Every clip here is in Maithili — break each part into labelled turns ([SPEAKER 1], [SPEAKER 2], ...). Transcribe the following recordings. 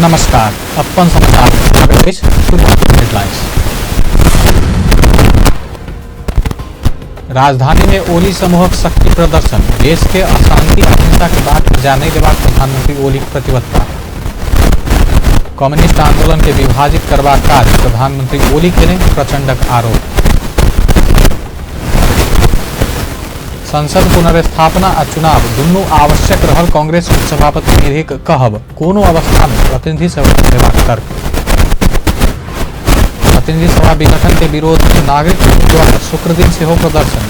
[SPEAKER 1] नमस्कार, अपन समाचार में स्वागत अछि। शुरुआत हेडलाइंस। राजधानी में ओली समूहक शक्ति प्रदर्शन, देश के अशांति आ हिंसा के बाट में जाय नहि देबाक प्रधानमंत्री ओलीक प्रतिबद्धता। कम्युनिस्ट आंदोलन के विभाजित करबाक काज प्रधानमंत्री ओली केने, प्रचंडक आरोप। संसद पुनर्स्थापना आ चुनाव दुनू आवश्यक रहल कांग्रेस उपसभापति निधिक कहब, कोनो अवस्था में प्रतिनिधि सभा देबाक तर्क। प्रतिनिधि सभा विघटन के विरोध में नागरिक द्वारा शुक्रदिन सेहो प्रदर्शन।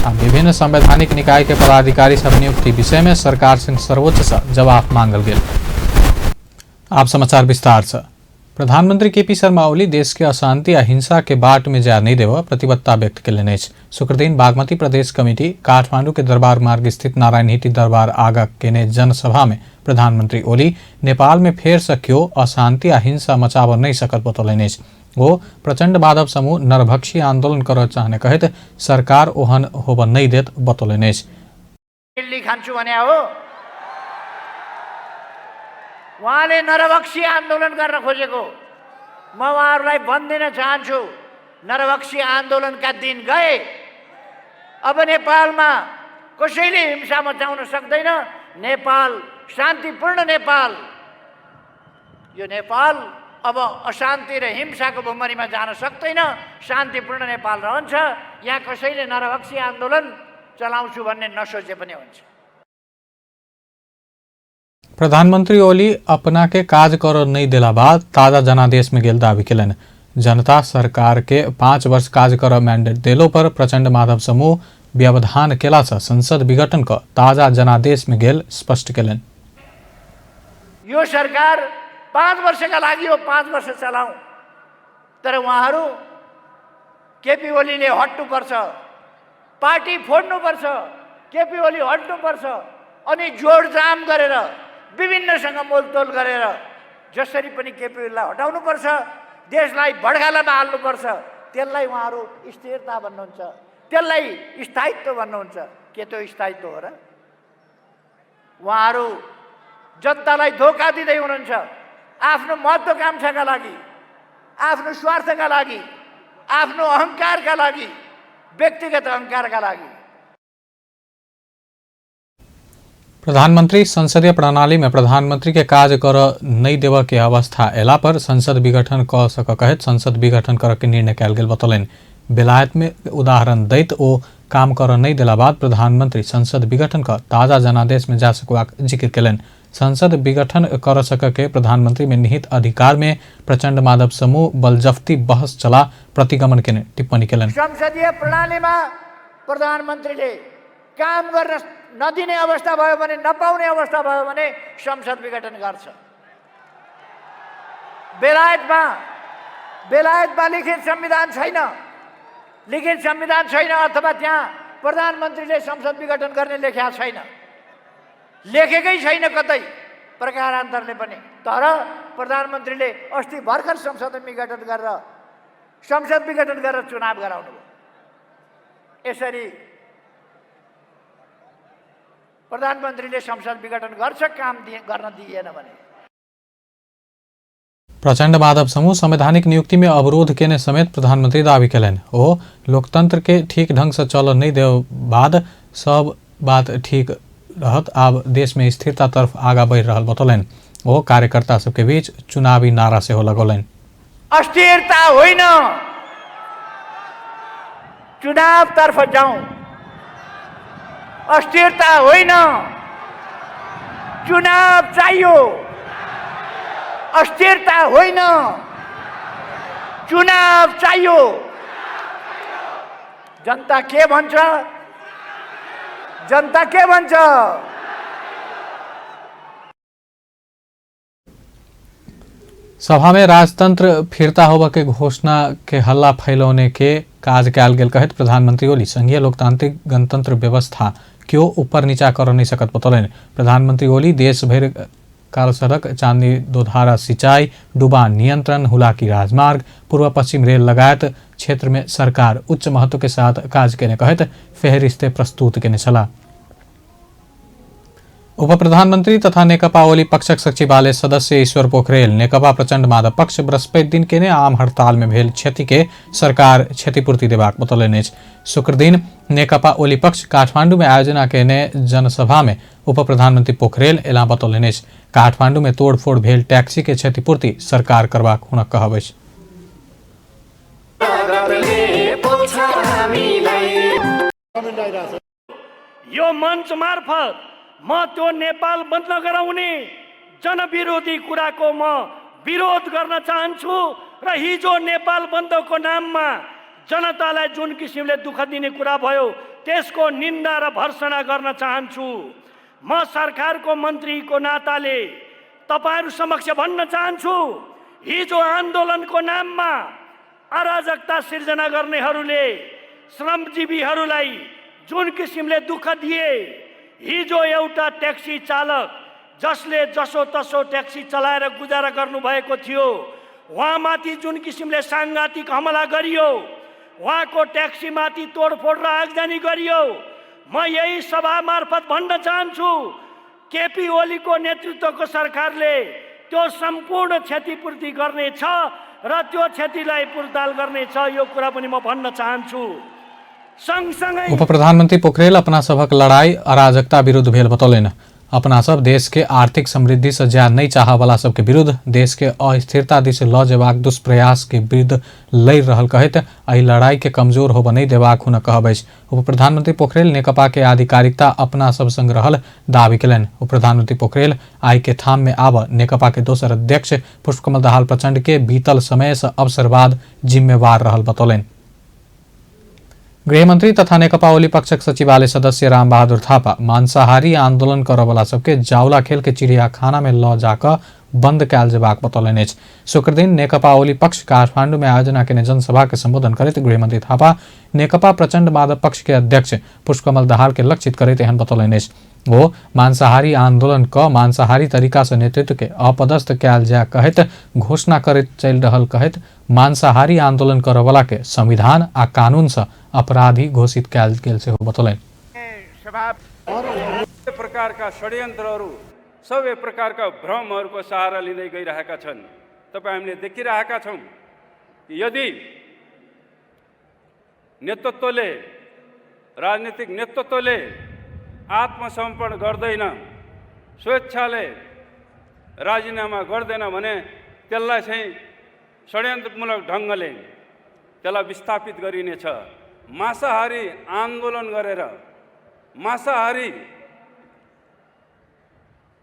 [SPEAKER 1] आ विभिन्न संवैधानिक निकाय के पदाधिकारी सब नियुक्ति विषय में सरकार संग सर्वोच्च से जवाब मांगल गेल। आप समाचार विस्तार से। प्रधानमंत्री केपी शर्मा ओली देश के अशांति आ हिंसा के बाट में जाय नहि देबऽ प्रतिबद्धता व्यक्त कयलनि अछि। शुक्रदिन बागमती प्रदेश कमिटी काठमांडू के दरबार मार्ग स्थित नारायणहिटी दरबार आगा केने जनसभा में प्रधानमंत्री ओली नेपाल में फेर से केओ अशांति आ हिंसा मचाबऽ नहि सकत बतौलनि अछि। ओ प्रचंड माधव समूह नरभक्षी आंदोलन करऽ चाहने कहैत सरकार ओहन होबऽ नहि देत बतौलनि अछि।
[SPEAKER 2] दिल्ली खान्छु भने हो, उहाँले नरभक्षी आन्दोलन गर्न खोजेको। म उहाँहरूलाई भनिदिन चाहन्छु, नरभक्षी आन्दोलनका दिन गए। अब नेपालमा कसैले हिंसा मचाउन सक्दैन। नेपाल शान्तिपूर्ण नेपाल, यो नेपाल अब अशान्ति र हिंसाको भुमरीमा जान सक्दैन। शान्तिपूर्ण नेपाल रहन्छ। यहाँ कसैले नरभक्षी आन्दोलन चलाउँछु भन्ने नसोचे पनि हुन्छ।
[SPEAKER 1] प्रधानमंत्री ओली अपना के काज करऽ नहि देला बाद ताजा जनादेश में गेल दावी केलनि। जनता सरकार के 5 वर्ष काज करऽ मैंडेट देलो पर प्रचंड माधव समूह व्यवधान केला से संसद विघटन क ताजा जनादेश में गेल स्पष्ट केलनि।
[SPEAKER 2] यो सरकार 5 वर्षका लागि हो, 5 वर्ष चलाउँ। तर उहाँहरू केपी ओलीले हट्नुपर्छ, पार्टी फोड्नुपर्छ, केपी ओली हट्नुपर्छ, अनि जोडजाम गरेर विभिन्नसँग मोलतोल गरेर जसरी पनि केपी ओलीलाई हटाउनुपर्छ, देशलाई भड्गालामा हाल्नुपर्छ। त्यसलाई उहाँहरू स्थिरता भन्नुहुन्छ, त्यसलाई स्थायित्व भन्नुहुन्छ। के त्यो स्थायित्व हो र? उहाँहरू जनतालाई धोका दिँदै हुनुहुन्छ आफ्नो महत्त्वाकांक्षाका लागि, आफ्नो स्वार्थका लागि, आफ्नो अहंकारका लागि, व्यक्तिगत अहंकारका लागि।
[SPEAKER 1] प्रधानमंत्री संसदीय प्रणाली में प्रधानमंत्री के काज करऽ नहि देबऽ के अवस्था एला पर संसद विघटन कऽ सकऽ कहैत संसद विघटन करऽ के निर्णय कयल गेल बतौलनि। बेलायत में उदाहरण दैत ओ काम करऽ नहि देला बाद प्रधानमंत्री संसद विघटन कऽ ताजा जनादेश में जा सकबाक जिक्र केलनि। संसद विघटन करऽ सकऽ के प्रधानमंत्री में निहित अधिकार में प्रचंड माधव समूह बलजफ्ती बहस चला प्रतिगमन केने टिप्पणी केलनि।
[SPEAKER 2] संसदीय प्रणालीमा प्रधानमन्त्रीले काम गर्न नदिने अवस्था भयो भने, नपाउने अवस्था भयो भने संसद विघटन गर्छ। बेलायतमा लिखित संविधान छैन, लिखित संविधान छैन अथवा त्यहाँ प्रधानमन्त्रीले संसद विघटन गर्ने लेख्या छैन, लेखेकै छैन कतै प्रकारान्तरले पनि। तर प्रधानमन्त्रीले अस्ति भर्खर संसद विघटन गरेर चुनाव गराउनु भयो। यसरी प्रधानमन्त्रीले संसद विघटन गर्छ, काम गर्न दिएन भने।
[SPEAKER 1] प्रचंड माधव समूह संवैधानिक नियुक्ति में अवरोध केने समेत प्रधानमंत्री दावी केलनि। ओ लोकतंत्र के ठीक ढंग से चलऽ नहि देब बाद सब बात ठीक रहत, आब देश में स्थिरता तरफ आगा बढ़ि रहल बतौलनि। ओ कार्यकर्ता सबके बीच चुनावी नारा सेहो लगौलनि।
[SPEAKER 2] अस्थिरता होइन, चुनावतर्फ जाउँ। अस्थिरता होइन, चुनाव चाहियो। अस्थिरता होइन, चुनाव चाहियो। जनता के भन्छ? जनता के भन्छ?
[SPEAKER 1] सभा में राजतंत्र फिरता होबऽ के घोषणा के हल्ला फैलौने के काज कयल गेल कहैत प्रधानमंत्री ओली संघीय लोकतांत्रिक गणतंत्र व्यवस्था केओ ऊपर नीचा करऽ नहि सकत बतौलनि। प्रधानमंत्री ओली देश भरि काल सड़क, चांदनी दोधारा सिंचाई, डुबान नियंत्रण, हुलाकी राजमार्ग, पूर्व पश्चिम रेल लगायत क्षेत्र में सरकार उच्च महत्व के साथ काज केने कहैत फेहरिस्ते प्रस्तुत केने छलाह। उप प्रधानमन्त्री तथा नेकपा ओली पक्षक सचिवालय सदस्य ईश्वर पोखरेल नेकपा प्रचण्ड माधव पक्ष बृहस्पति दिन केने आम हड़ताल में भेल क्षति के सरकार क्षतिपूर्ति देबाक बतौलनि अछि। शुक्रदिन नेकपा ओली पक्ष काठमांडू में आयोजना केने जनसभा में उप प्रधानमंत्री पोखरेल एला बतौलनि अछि। काठमांडू में तोड़फोड़ भेल टैक्सी के क्षतिपूर्ति सरकार करबाक हुनक कहब अछि।
[SPEAKER 2] यो मञ्च मार्फत म त्यो नेपाल बन्द गराउने जनविरोधी कुराको म विरोध गर्न चाहन्छु र हिजो नेपाल बन्दको नाममा जनतालाई जुन किसिमले दुःख दिने कुरा भयो त्यसको निन्दा र भर्सना गर्न चाहन्छु। म सरकारको मन्त्रीको नाताले तपाईहरू समक्ष भन्न चाहन्छु, हिजो आन्दोलनको नाममा अराजकता सिर्जना गर्नेहरूले श्रमजीवीहरूलाई जुन किसिमले दुःख दिए, हिजो एउटा ट्याक्सी चालक जसले जसोतसो ट्याक्सी चलाएर गुजारा गर्नुभएको थियो उहाँमाथि जुन किसिमले साङ्घातिक हमला गरियो, उहाँको ट्याक्सीमाथि तोडफोड र आगजनी गरियो, म यही सभा मार्फत भन्न चाहन्छु केपी ओलीको नेतृत्वको सरकारले त्यो सम्पूर्ण क्षतिपूर्ति गर्नेछ र त्यो क्षतिलाई पूर्ताल गर्नेछ, यो कुरा पनि म भन्न चाहन्छु। सँगसँगै
[SPEAKER 1] उप प्रधानमंत्री पोखरेल अपना सभक लड़ाई अराजकता विरुद्ध भेल बतौलनि। अपना सब देश के आर्थिक समृद्धि से जाय नहीं चाह वाला सबके विरुद्ध देश के अस्थिरता दिस ल जेबाक दुष्प्रयास के विरुद्ध लड़ि रहल कहैत एहि लड़ाई के कमजोर होबय नहि देबाक हुनक कहब अछि। उप प्रधानमंत्री पोखरेल नेकपा के आधिकारिकता अपना सब संग रहल दावी केलनि। उप प्रधानमंत्री पोखरेल आइ के ठाम में आब नेकपा के दोसर अध्यक्ष पुष्पकमल दाहाल प्रचंड के बीतल समय से अवसरवाद जिम्मेवार रहल बतौलनि। गृहमंत्री तथा नेकपा ओली पक्षक सचिवालय सदस्य रामबहादुर थापा मांसाहारी आंदोलन करऽवला सबके जावला खेल के चिड़ियाखाना में ल जाकऽ बंद कयल जेबाक बतौलनि अछि। शुक्रदिन नेकपा ओली पक्ष काठमांडू में आयोजना केने जनसभा के संबोधन करैत गृहमंत्री थापा नेकपा प्रचंड माधव पक्ष के अध्यक्ष पुष्पकमल दाहाल के लक्षित करैत एहन बतौलनि अछि। ओ मांसाहारी आंदोलन क मांसाहारी तरीका से नेतृत्व के अपदस्थ कयल जाय कहैत घोषणा करैत चलि रहल कहैत मांसाहारी आंदोलन करऽवला के संविधान आ कानून से अपराधी घोषित कयल गेल सेहो बतौलनि।
[SPEAKER 3] प्रकारका षड्यन्त्रहरू, सबै प्रकारका भ्रमहरूको सहारा लिँदै गइरहेका छन्। तपाईँ हामीले देखिरहेका छौँ कि यदि नेतृत्वले, राजनीतिक नेतृत्वले आत्मसमर्पण गर्दैन, स्वेच्छाले राजीनामा गर्दैन भने त्यसलाई चाहिँ षड्यन्त्रमूलक ढङ्गले त्यसलाई विस्थापित गरिनेछ। मांसाहारी आन्दोलन गरेर मांसाहारी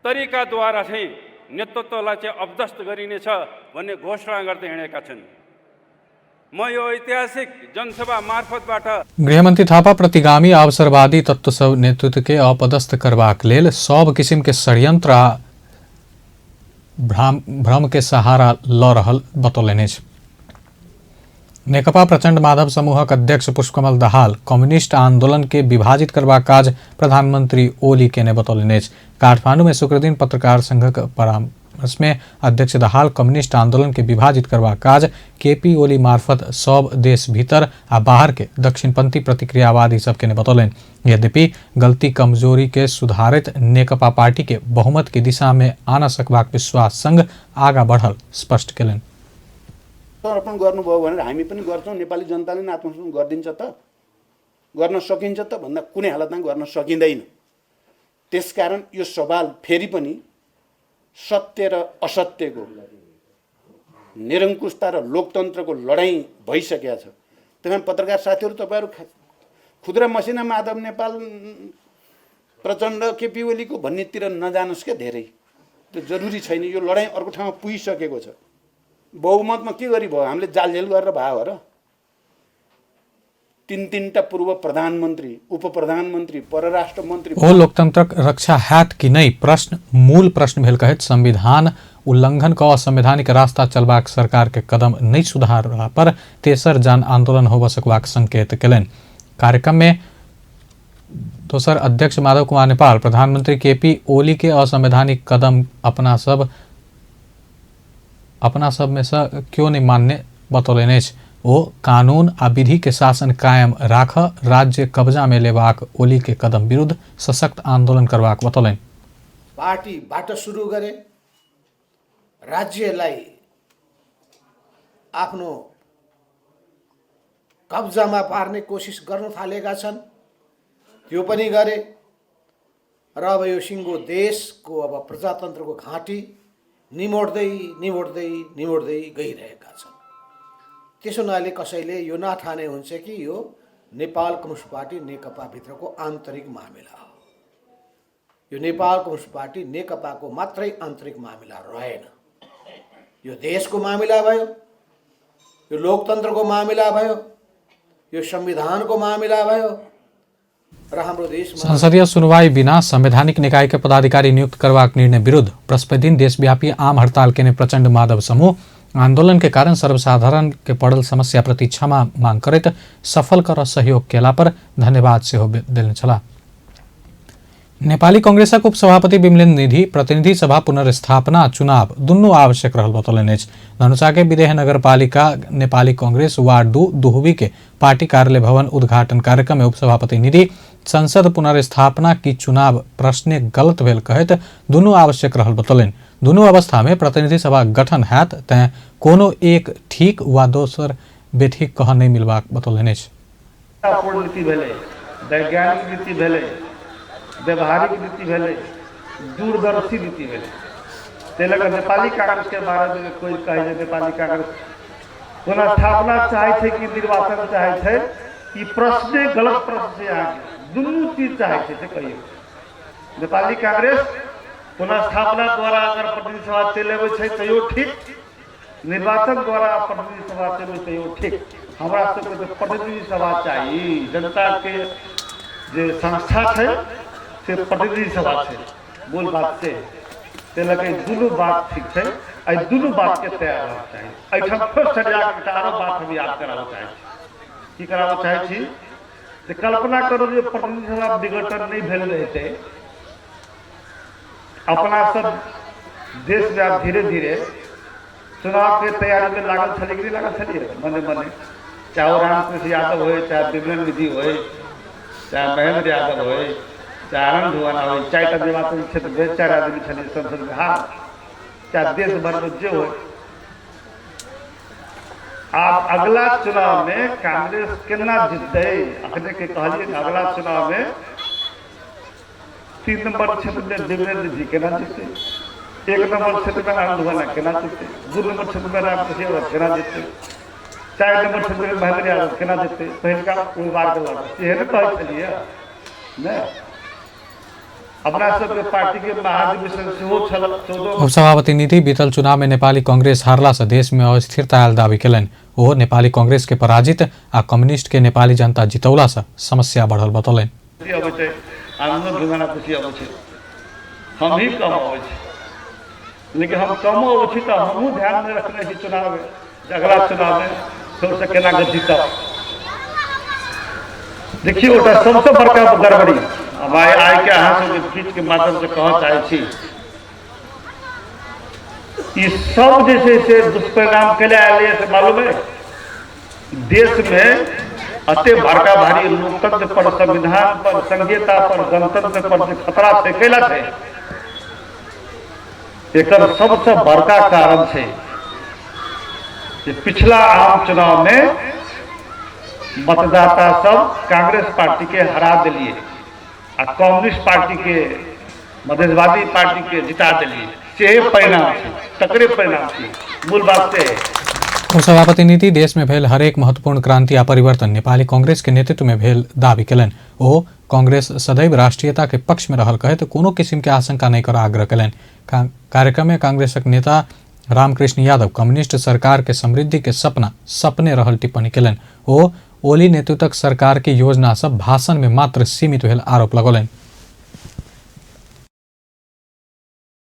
[SPEAKER 3] तरिकाद्वारा चाहिँ नेतृत्वलाई चाहिँ अपदस्थ गरिनेछ भन्ने घोषणा गर्दै हिँडेका छन्। म यो ऐतिहासिक जनसभा मार्फतबाट
[SPEAKER 1] गृहमंत्री थापा प्रतिगामी अवसरवादी तत्व सब नेतृत्व के अपदस्थ करबाक लेल सब किसिम के षड्यंत्र आ भ्रम के सहारा ल रहल बतौलनि अछि। नेकपा प्रचंड माधव समूहक अध्यक्ष पुष्पकमल दाहाल कम्युनिस्ट आंदोलन के विभाजित करबाक काज प्रधानमंत्री ओली केने बतौलनि अछि। काठमांडू में शुक्रदिन पत्रकार संघक परामर्श में अध्यक्ष दाहाल कम्युनिस्ट आंदोलन के विभाजित करबाक काज केपी ओली मार्फत सब देश भीतर आ बाहर के दक्षिणपंथी प्रतिक्रियावादी सब केने बतौलनि। यद्यपि गलती कमजोरी के सुधारित नेकपा पार्टी के बहुमत के दिशा में आना सकबाक विश्वास संग आगा बढ़ल स्पष्ट केलनि।
[SPEAKER 4] समर्पण गर्नुभयो भनेर हामी पनि गर्छौँ, नेपाली जनताले नै आत्मसमर्पण गरिदिन्छ त, गर्न सकिन्छ त भन्दा कुनै हालतमा गर्न सकिँदैन। त्यसकारण यो सवाल फेरि पनि सत्य र असत्यको, निरङ्कुशता र लोकतन्त्रको लडाइँ भइसकेको छ। त्यसमा पत्रकार साथीहरू, तपाईँहरू खुद्रा मसिना माधव नेपाल प्रचण्ड केपी ओलीको भन्नेतिर नजानुहोस् क्या धेरै, त्यो जरुरी छैन। यो लडाइँ अर्को ठाउँमा पुगिसकेको छ। बहुमतमा के गरी भयो? हामीले जालझेल गरेर भयो हो र? तीन तीनटा पूर्व प्रधानमन्त्री, उप प्रधानमन्त्री, परराष्ट्र मन्त्री।
[SPEAKER 1] ओ लोकतंत्रक रक्षा हैत कि नहि प्रश्न मूल प्रश्न भेल कहैत संविधान उल्लंघन क असंवैधानिक रास्ता चलबाक सरकार के कदम नहि सुधारला पर तेसर जन आंदोलन होबय सकबाक संकेत केलनि। कार्यक्रम में दोसर अध्यक्ष माधव कुमार नेपाल प्रधानमंत्री केपी ओली के असंवैधानिक कदम अपना सब में से क्यों नहीं मानने बतौलनि अछि। ओ कानून आ विधि के शासन कायम राख राज्य कब्जा में लेबाक ओली के कदम विरुद्ध सशक्त आंदोलन करबाक बतौलनि।
[SPEAKER 5] पार्टीबाट सुरु गरे, राज्यलाई आफ्नो कब्जामा पार्ने कोसिस गर्न थालेका छन्, त्यो पनि गरे। र अब यो सिङ्गो देशको अब प्रजातन्त्रको घाँटी निमोड्दै निमोड्दै निमोड्दै गइरहेका छन्। त्यसो हुनाले कसैले यो नठाने हुन्छ कि यो नेपाल कम्युनिस्ट पार्टी नेकपाभित्रको आन्तरिक मामिला हो। यो नेपाल कम्युनिस्ट पार्टी नेकपाको मात्रै आन्तरिक मामिला रहेन, यो देशको मामिला भयो, यो लोकतन्त्रको मामिला भयो, यो संविधानको मामिला भयो र हाम्रो देशमा
[SPEAKER 1] संसदीय सुनवाई बिना संवैधानिक निकाय के पदाधिकारी नियुक्त करबाक निर्णय विरुद्ध बृहस्पति दिन देशव्यापी आम हड़ताल केने प्रचंड माधव समूह आंदोलन के कारण सर्वसाधारण के पड़ल समस्या प्रति क्षमा मांग करैत सफल कर सहयोग केला पर धन्यवाद सेहो देने छलाह। नेपाली कांग्रेसक उपसभापति विमलेन्द्र निधि प्रतिनिधि सभा पुनर्स्थापना चुनाव दुनू आवश्यक रहल बतौलनि अछि। धनुषा के विदेह नगरपालिका नेपाली कांग्रेस वार्ड 2 दुहबी के पार्टी कार्यालय भवन उद्घाटन कार्यक्रम में उपसभापति निधि संसद पुनर्स्थापना की चुनाव प्रश्न गलत भेल कहैत दुनू आवश्यक रहल बतौलनि। दुनू अवस्था में प्रतिनिधि सभा गठन हैत तैं कोनो एक ठीक वा दोसर बेठीक कह नहि मिलबाक बतौलनि अछि।
[SPEAKER 6] नीति भेलै, वैज्ञानिक नीति भेलै, व्यवहारिक नीति भेलै, दूरदर्शी नीति भेलै। ताहि लऽ कऽ नेपाली कांग्रेसके बारेमे कोइ कहै जे नेपाली कांग्रेस पुनर्स्थापना चाहै छै कि निर्वाचन चाहै छै, ई प्रश्ने गलत प्रश्न छै। अहाँके दुनू चीज चाहै छै से कहियौ। नेपाली कांग्रेस पुनर्स्थापना द्वारा अगर प्रतिनिधि सभा चलि अबै छै तैयो ठीक, निर्वाचन द्वारा प्रतिनिधि सभा चलबै तैयो ठीक। हमरा सबके तऽ प्रतिनिधि सभा चाही। जनताके जे संस्था छै से प्रतिनिधि सभा छै, मूल बात से। ताहि लऽ कऽ ई दुनू बात ठीक छै, एहि दुनू बातके तैयार रहक चाही। एहिठाम फेर सरिया कऽ एकटा आरो बात हम याद कराबऽ चाहै छी। की कराबऽ चाहै छी जे कल्पना करू जे प्रतिनिधि सभा विघटन नहि भेल रहितै, अपना सब देशमे आब धीरे धीरे चुनावके तैयारीमे लागल छलियै कि नहि लागल छलियै? मने मने, चाहे ओ रामकृष्ण यादव होय, चाहे विमलेन्द्र निधि होय, चाहे महेंद्र यादव होय, चाहे आनंद धुआना होय, 4टा निर्वाचन क्षेत्रमे 4 आदमी छलियै संसदमे, हाँ, चाहे देश भरिमे जे होय। आब अगला चुनावमे कांग्रेस केना जीततै? अखने के कहलियै ने, अगला चुनावमे 3 नंबर क्षेत्रमे विमलेन्द्र जी केना जीततै, 1 नंबर क्षेत्रमे आनंद धुआना केना जीततै, 2 नंबर क्षेत्रमे रामकृष्ण यादव केना जीततै, 4 नंबर क्षेत्रमे महेंद्र यादव केना जीततै, पहिलका उम्मीदवारके लऽ कऽ सेहे ने कहै छलियै ने। अपना सबके पार्टीके महाधिवेशन सेहो छल 14।
[SPEAKER 1] उपसभापति निधि बीतल चुनाव में नेपाली कांग्रेस हारला से देश में अस्थिरता आयल दावी केलनि। ओ नेपाली कांग्रेस के पराजित आ कम्युनिस्ट के नेपाली जनता जितौला से समस्या बढ़ल बतौलनि।
[SPEAKER 6] खुशी अबै छै, आनंद ढुंगाना खुशी अबै छै, हम ही कम अबै छी, लेकिन हम कमो अबै छी तऽ हमहूँ ध्यानमे रखने छी चुनावमे जे अगला चुनावमे फेरसँ केना कऽ जीतब। देखियौ, ओकरा सबसँ बड़का गड़बड़ी हम आइ आइके अहाँ सबके बीचके माध्यमसँ कहऽ चाहै छी, ई सब जे छै से दुष्परिणाम कैले आयल से मालूम है? देशमे एते बड़का भारी लोकतंत्र पर, संविधान पर, संघीयता पर, गणतंत्र पर जे खतरा छै, कैला छै? एकर सबसँ बड़का कारण छै जे पिछला आम चुनावमे मतदाता सब कांग्रेस पार्टी के हरा देलिए आ कम्युनिस्ट पार्टी के, मधेशवादी पार्टी के जिता देलिए। सेहे परिणाम छै, तकरे परिणाम छै, मूल बात से है।
[SPEAKER 1] उपसभापति निधि देश में भेल हरेक महत्वपूर्ण क्रांति आ परिवर्तन नेपाली कांग्रेस के नेतृत्व में भेल दावी केलनि। ओ कांग्रेस सदैव राष्ट्रीयता के पक्ष में रहल कहैत कोनो किसिम के आशंका नहि कर आग्रह केलनि। कार्यक्रम में कांग्रेसक नेता रामकृष्ण यादव कम्युनिस्ट सरकार के समृद्धि के सपना सपने रहल टिप्पणी केलनि। ओ ओली नेतृत्वक सरकार के योजना सब भाषण में मात्र सीमित भेल आरोप लगौलनि।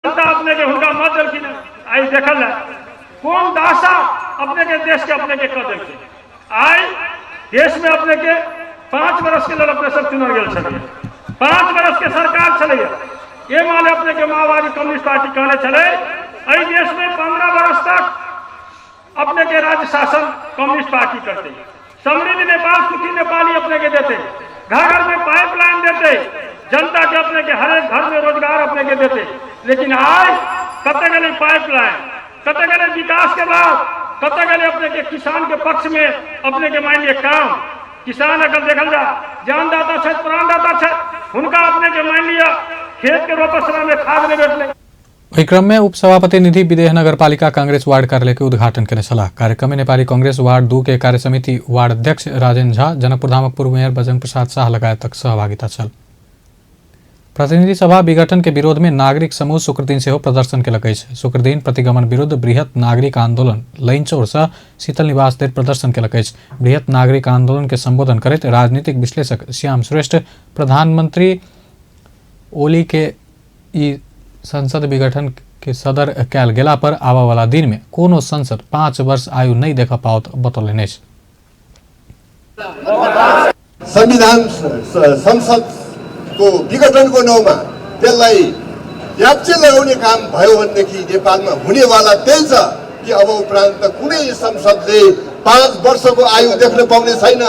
[SPEAKER 7] अपने के हुनका मत देलखिन, आइ देखल कोन दशा अपने के देश के अपने के कऽ देलखिन। आइ देश में अपने के 5 वर्ष के लेल अपने सब चुनल गेल छलियै, 5 वर्ष के सरकार छलैया। एमाले अपने के माओवादी कम्युनिस्ट पार्टी कहने छलै एहि देश में 15 वर्ष तक अपने के राज्य शासन कम्युनिस्ट पार्टी करते, समृद्ध नेपाल सुखी नेपाली अपने के देते, घर घर में पाइपलाइन देते, जनता के अपने के हर एक घर में रोजगार अपने के देते। लेकिन आइ कतऽ गेलै पाइपलाइन, कतऽ गेलै विकास के बात, कतऽ गेलै अपने के किसान के पक्ष में अपने के मान लिअ काम। किसान अगर देखल जाए जानदाता छथि, प्राणदाता छथि, हुनका अपने के मान लिअ खेत के रोपऽ समय में खाद नहि भेटलै।
[SPEAKER 1] ओहि क्रम में उपसभापति निधि विदेह नगरपालिका कांग्रेस वार्ड कार्यालय के उद्घाटन केने छलाह। कार्यक्रम में नेपाली कांग्रेस वार्ड 2 के कार्य समिति वार्ड अध्यक्ष राजेन्द्र झा, जनकपुर धामक पूर्व मेयर बजरंग प्रसाद शाह लगायतक सहभागिता छल। प्रतिनिधि सभा विघटन के विरोध में नागरिक समूह शुक्रदिन सेहो प्रदर्शन केलक अछि। शुक्रदिन प्रतिगमन विरुद्ध बृहत नागरिक आंदोलन लैनचौर से शीतल निवास धरि प्रदर्शन केलक अछि। बृहत नागरिक आंदोलन के संबोधन करैत राजनीतिक विश्लेषक श्याम श्रेष्ठ प्रधानमंत्री ओली के ई संसद विघटन के सदर कयल गेला पर आबयवला दिन में कोनो संसद 5 वर्ष आयु नहि देख पाओत बतौलनि अछि।
[SPEAKER 8] संविधान संसद को विघटन को नाउँमा त्यसलाई याप्चे लगाउने काम भयो भनेदेखि नेपालमा हुनेवाला त्यही छ कि अब उपरान्त कुनै संसदले 5 वर्षको आयु देख्न पाउने छैन।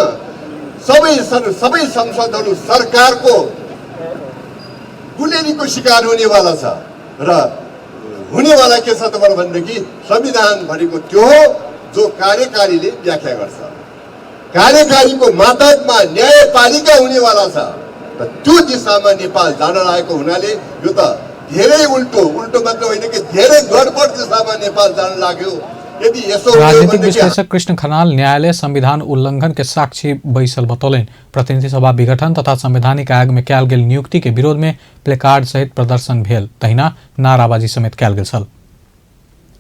[SPEAKER 8] सबै संसदहरू सरकारको गुलेलीको शिकार हुनेवाला छ र हुनेवाला के छ त भनेदेखि संविधान भनेको त्यो हो जो कार्यकारीले व्याख्या गर्छ। कार्यकारीको मातहतमा न्यायपालिका हुनेवाला छ र त्यो दिशामा नेपाल जान लागेको हुनाले यो त धेरै उल्टो उल्टो मात्र होइन कि धेरै गडबड दिशामा नेपाल जान लाग्यो। यदि यसो हो
[SPEAKER 1] राजनीतिक
[SPEAKER 8] भनेदेखि
[SPEAKER 1] विश्लेषक कृष्ण खनाल न्यायालय संविधान उल्लंघन के साक्षी बैसल बतौलनि। प्रतिनिधि सभा विघटन तथा संवैधानिक आयोग में कयल गेल नियुक्ति के विरोध में प्लेकार्ड सहित प्रदर्शन भेल, तहिना नाराबाजी समेत कयल गेल छल।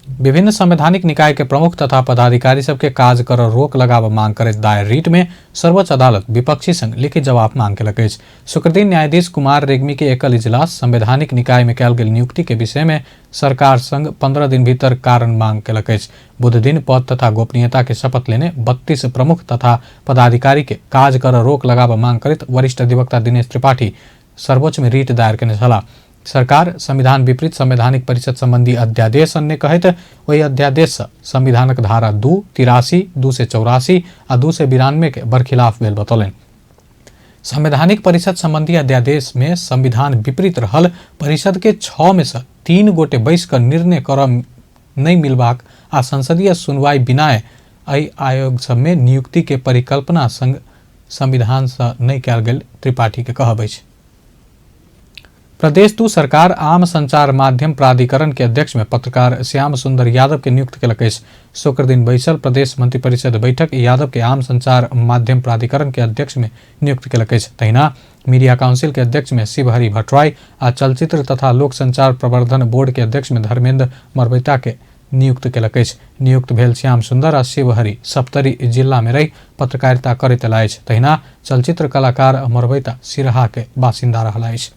[SPEAKER 1] विभिन्न संवैधानिक निकाय के प्रमुख तथा पदाधिकारी सबके काज कर रोक लगाव मांग करैत दायर रिट में सर्वोच्च अदालत विपक्षी संग लिखित जवाब मांग केलक अछि। शुक्रदिन न्यायाधीश कुमार रेग्मी के एकल इजलास संवैधानिक निकाय में कयल गेल नियुक्ति के विषय में सरकार संग 15 दिन भीतर कारण मांग केलक अछि। बुध दिन पद तथा गोपनीयता के शपथ लेने 32 प्रमुख तथा पदाधिकारी के काज कर रोक लगाव मांग करैत वरिष्ठ अधिवक्ता दिनेश त्रिपाठी सर्वोच्च में रिट दायर केने छलाह। सरकार संविधान विपरीत संवैधानिक परिषद संबंधी अध्यादेश अन्य कहैत ओहि अध्यादेश सँ संविधानक धारा 2, 83, 284 आ 292 के बरखिलाफ भेल बतौलनि। संवैधानिक परिषद संबंधी अध्यादेश में संविधान विपरीत रहल परिषद के 6 में से 3 गोटे बैस कऽ निर्णय करऽ नहि मिलबाक आ संसदीय सुनवाई बिना एहि आयोग सब में नियुक्ति के परिकल्पना संग संविधान सँ नहि कयल गेल त्रिपाठी के कहब अछि। प्रदेश 2 सरकार आम संचार माध्यम प्राधिकरण के अध्यक्ष में पत्रकार श्याम सुंदर यादव के नियुक्त केलक अछि। शुक्रदिन बैसल प्रदेश मंत्रिपरिषद बैठक यादव के आम संचार माध्यम प्राधिकरण के अध्यक्ष में नियुक्त केलक अछि। तहिना मीडिया काउंसिल के अध्यक्ष में शिवहरि भट्टराई आ चलचित्र तथा लोक संचार प्रवर्धन बोर्ड के अध्यक्ष में धर्मेंद्र मरबैता के नियुक्त केलक अछि। नियुक्त भेल श्याम सुंदर आ शिवहरि सप्तरी जिला में रहि पत्रकारिता करैत अयला अछि। तहिना चलचित्र कलाकार मरबैता सिरहा के बासिन्दा रहल अछि।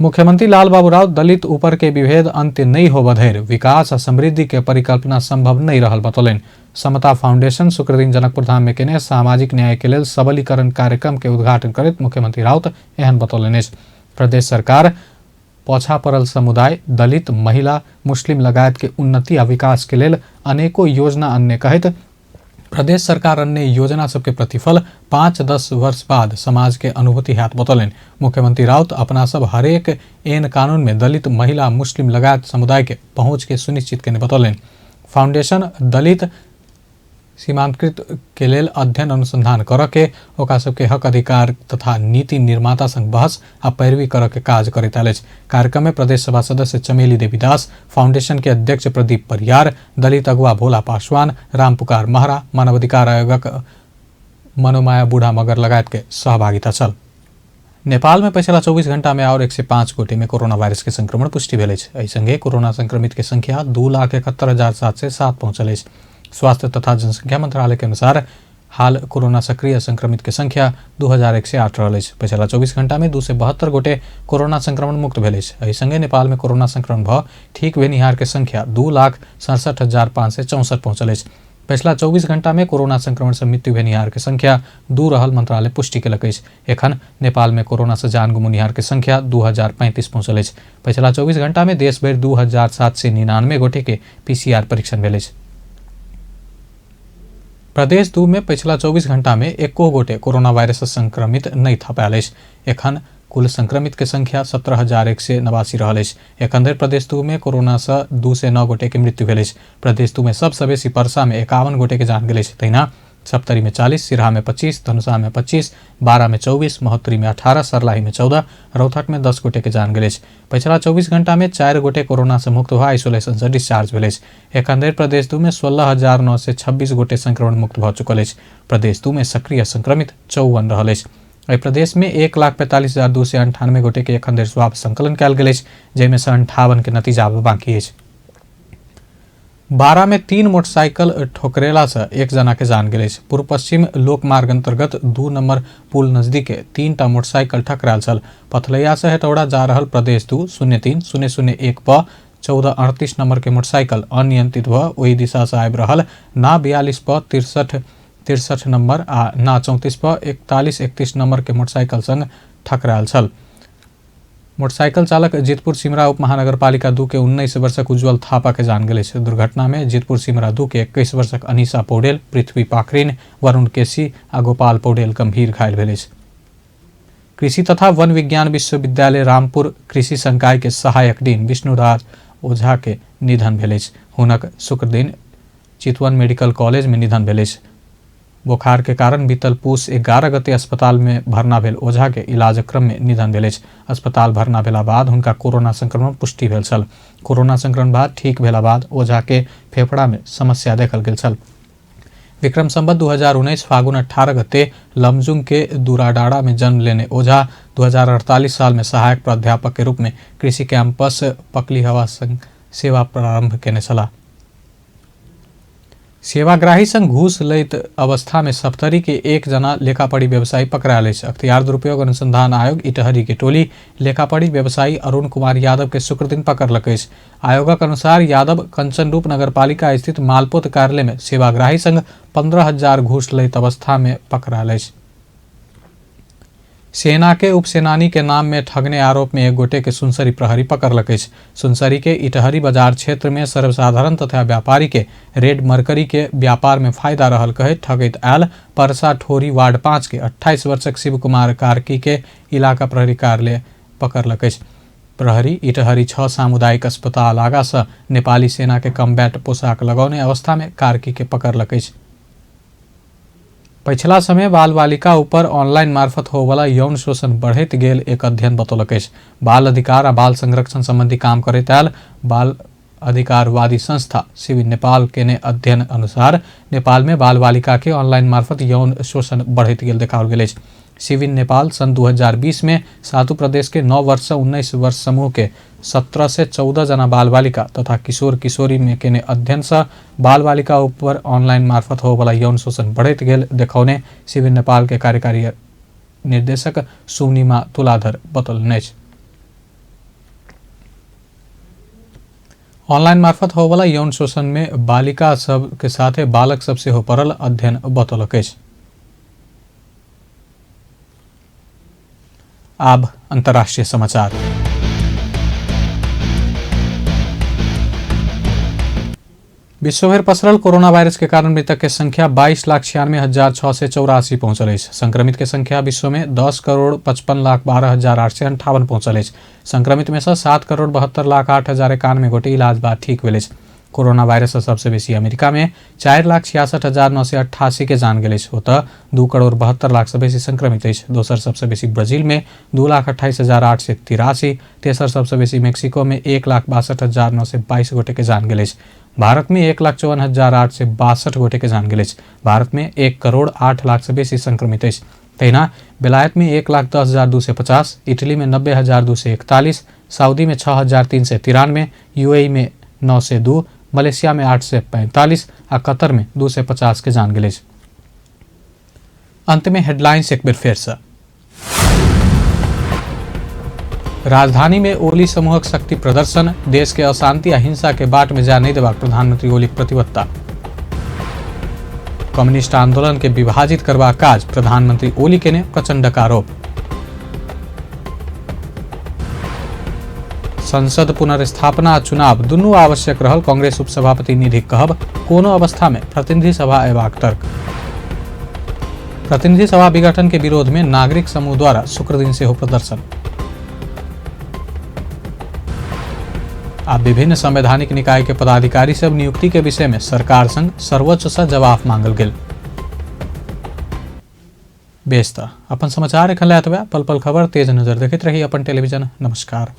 [SPEAKER 1] मुख्यमंत्री लाल बाबू राउत दलित ऊपर के विभेद अंत्य नहीं होबऽ धरि विकास आ समृद्धि के परिकल्पना संभव नहीं रहल बतौलनि। समता फाउंडेशन शुक्रदिन जनकपुर धाम में केने सामाजिक न्याय के लेल सबलीकरण कार्यक्रम के उद्घाटन करैत मुख्यमंत्री राउत एहन बतौलनि अछि। प्रदेश सरकार पछा पड़ल समुदाय, दलित, महिला, मुस्लिम लगायत के उन्नति आ विकास के लेल अनेको योजना अन्य कहैत प्रदेश सरकार अन्य योजना सबके प्रतिफल 5-10 वर्ष बाद समाज के अनुभूति हैत बतौलनि। मुख्यमंत्री राउत अपना सब हरेक एन कानून में दलित, महिला, मुस्लिम लगायत समुदाय के पहुंच के सुनिश्चित केने बतौलनि। फाउंडेशन दलित सीमांतकृत के लेल अध्ययन अनुसंधान करऽ के, ओकरा सबके हक अधिकार तथा नीति निर्माता संग बहस आ पैरवी करऽ के काज करैत आयल अछि। कार्यक्रम में प्रदेश सभा सदस्य चमेली देवी दास, फाउंडेशन के अध्यक्ष प्रदीप परियार, दलित अगुआ भोला पासवान, रामपुकार महरा, मानवाधिकार आयोगक मनोमाया बूढ़ा मगर लगायत के सहभागिता छल। नेपाल में पछिला 24 घंटा में और 105 गोटे में कोरोना वायरस के संक्रमण पुष्टि भेल अछि। एहि संगे कोरोना संक्रमित के संख्या 2,71,707 पहुंचल अछि। स्वास्थ्य तथा जनसंख्या मंत्रालय के अनुसार हाल कोरोना सक्रिय संक्रमित के संख्या 2,108 रहल अछि। पछिला 24 घंटा में 272 गोटे कोरोना संक्रमण मुक्त भेल अछि। एहि संगे नेपाल में कोरोना संक्रमण भ ठीक भेनिहार के संख्या 2,67,564 पहुंचल अछि। पछिला 24 घंटा में कोरोना संक्रमण से मृत्यु भेनिहार के संख्या 2 रहल मंत्रालय पुष्टि केलक अछि। एखन नेपाल में कोरोना से जान गुमुनिहार के संख्या 2,035 पहुंचल अछि। पछिला 24 घंटा में देश भरि 2,799 गोटे के पीसीआर परीक्षण भेल अछि। प्रदेश 2 में पछिला 24 घंटा में एको गोटे कोरोना वायरस से संक्रमित नहीं थपायल अछि। एखन कुल संक्रमित के संख्या 17,189 रहल अछि। एखन धरि प्रदेश 2 में कोरोना से 209 गोटे के मृत्यु भेल अछि। प्रदेश 2 में सबसँ बेसी परसा में 51 गोटे के जान गेल अछि। तहिना सप्तरी में 40, सिरहा में 25, धनुषा में 25, बारा में 24, महोत्तरी में 18, सरलाही में 14, रौतहट में 10 गोटे के जान गेल अछि। पछिला 24 घंटा में 4 गोटे कोरोना से मुक्त भऽ आइसोलेशन से डिस्चार्ज भेल अछि। एखन धरि प्रदेश 2 में 16,926 गोटे संक्रमण मुक्त भऽ चुकल अछि। प्रदेश 2 में सक्रिय संक्रमित 54 रहल अछि। एहि प्रदेश में 1,45,298 गोटे के एखन धरि स्वाब संकलन कयल गेल अछि, जाहिमे सँ 58 के नतीजा आब बाकी अछि। बारा में 3 मोटरसाइकिल ठोकरेला से एक जना के जान गेल अछि। पूर्व पश्चिम लोकमार्ग अंतर्गत 2 नंबर पुल नजदीक 3टा मोटरसाइकिल ठकरायल छल। पथलैया से हेटौड़ा जा रहल प्रदेश 2 03 0 01 प 1438 नंबर के मोटरसाइकिल अनियंत्रित भऽ ओहि दिशा से आबि रहल ना 42 प 63 63 नंबर आ ना 34 प 41 31 नंबर के मोटरसाइकिल संग ठकरायल छल। मोटरसाइकिल चालक जितपुर सिमरा उप महानगरपालिका 2 के 19 वर्षक उज्जवल थापा के जान गेल अछि। दुर्घटना में जितपुर सिमरा 2 के 21 वर्षक अनिशा पौडेल, पृथ्वी पाखरिन, वरुण केसी आ गोपाल पौडेल गंभीर घायल भेल अछि। कृषि तथा वन विज्ञान विश्वविद्यालय रामपुर कृषि संकाय के सहायक डीन विष्णुराज ओझा के निधन भेल अछि। हुनक शुक्रदिन चितवन मेडिकल कॉलेज में निधन भेल अछि। बोखार के कारण बीतल पूस 11 गते अस्पताल में भर्ना भेल ओझा के इलाज क्रम में निधन भेल अछि। अस्पताल भर्ना भेला बाद हुनका कोरोना संक्रमण पुष्टि भेल छल। कोरोना संक्रमण बाद ठीक भेला बाद ओझा के फेफड़ा में समस्या देखल गेल छल। विक्रम संवत 2019 फागुन 18 गते लमजुंग के दुराडाड़ा में जन्म लेने ओझा 2048 साल में सहायक प्राध्यापक के रूप में कृषि कैंपस पकली हवा संग सेवा प्रारंभ केने छलाह। सेवाग्राही संग घूस लैत अवस्था में सप्तरी के एक जना लेखापढ़ी व्यवसायी पकड़ायल अछि। अख्तियार दुरुपयोग अनुसंधान आयोग इटहरी के टोली लेखापढ़ी व्यवसायी अरुण कुमार यादव के शुक्रदिन पकड़लक अछि। आयोगक अनुसार यादव कंचनरूप नगरपालिका स्थित मालपोत कार्यालय में सेवाग्राही संग 15,000 घूस लैत अवस्था में पकड़ायल अछि। सेना के उपसेनानी के नाम में ठगने आरोप में एक गोटे के सुनसरी प्रहरी पकड़लक अछि। सुनसरी के इटहरी बाजार क्षेत्र में सर्वसाधारण तथा व्यापारी के रेड मरकरी के व्यापार में फायदा रहल कहैत ठगैत आयल परसा ठोरी वार्ड 5 के 28 वर्षक शिव कुमार कार्की के इलाका प्रहरी कार्यालय पकड़लक अछि। प्रहरी इटहरी 6 सामुदायिक अस्पताल आगा से नेपाली सेना के कम्बैट पोशाक लगौने अवस्था में कार्की के पकड़लक अछि। पछिला समय बाल बालिका ऊपर ऑनलाइन मार्फत होवला यौन शोषण बढ़ैत गेल एक अध्ययन बतौलक अछि। बाल अधिकार आ बाल संरक्षण संबंधी काम करैत आयल बाल अधिकारवादी संस्था सिविल नेपाल केने अध्ययन अनुसार नेपाल में बाल बालिका के ऑनलाइन मार्फत यौन शोषण बढ़ैत गेल देखाओल गेल अछि। सिविल नेपाल सन् 2020 में सातु प्रदेश के 9 वर्ष से 19 वर्ष समूह के 17 से 14 जना बाल बालिका तथा किशोर किशोरी में केने अध्ययन से बाल बालिका ऊपर ऑनलाइन मार्फत होवला यौन शोषण बढ़ैत गेल देखौने सिविल नेपाल के कार्यकारी निर्देशक सुनिमा तुलाधर बतौलनि अछि। ऑनलाइन मार्फत होवला यौन शोषण में बालिका सब के साथे बालक सब सेहो पड़ल अध्ययन बतौलक अछि। आब अंतर्राष्ट्रीय समाचार। विश्वभर पसरल कोरोना वायरस के कारण मृतक के संख्या 22,96,684 पहुंचल अछि। संक्रमित के संख्या विश्व में 10,55,12,858 पहुंचल अछि। संक्रमित में से 7,72,08,091 गोटे इलाज बाद ठीक भेल अछि। कोरोना वायरस से सबसे बेसी अमेरिका में 4,66,988 के जान गेल अछि। ओतऽ 2,72,00,000 से बेसी संक्रमित अछि। दोसर सबसे बेसी ब्राजील में 2,28,883, तेसर सबसे बेसी मेक्सिको में 1,62,922 गोटे के जान गेल अछि। भारत में 1,54,862 गोटे के जान गेल अछि। भारत में 1,08,00,000 से बेसी संक्रमित अछि। तहिना बेलायत में 1,10,250, इटली में 90,241, सऊदी में 6,393, यूएई में 902, मलेशिया में 845 आ कतर में 250 के जान गेल अछि। अंत में हेडलाइंस एक बेर फेर से। राजधानी में ओली समूहक शक्ति प्रदर्शन, देश के अशांति आ हिंसा के बाट में जा नहीं देबाक प्रधानमंत्री ओली प्रतिबद्धता। कम्युनिस्ट आंदोलन के विभाजित करबाक काज प्रधानमंत्री ओली केने प्रचंड का आरोप। संसद पुनर्स्थापना चुनाव दुनू आवश्यक रहल कांग्रेस उपसभापति निधि कहब, कोनो अवस्था में प्रतिनिधि सभा अयबाक तर्क। प्रतिनिधि सभा विघटन के विरोध में नागरिक समूह द्वारा शुक्र दिन सेहो प्रदर्शन। आ विभिन्न संवैधानिक निकाय के पदाधिकारी सब नियुक्ति के विषय में सरकार संग सर्वोच्च से जवाब मांगल गेल। बेस त अपन समाचार एखन लए एतबे। पल पल खबर तेज नजर देखैत रही अपन टेलीविजन। नमस्कार।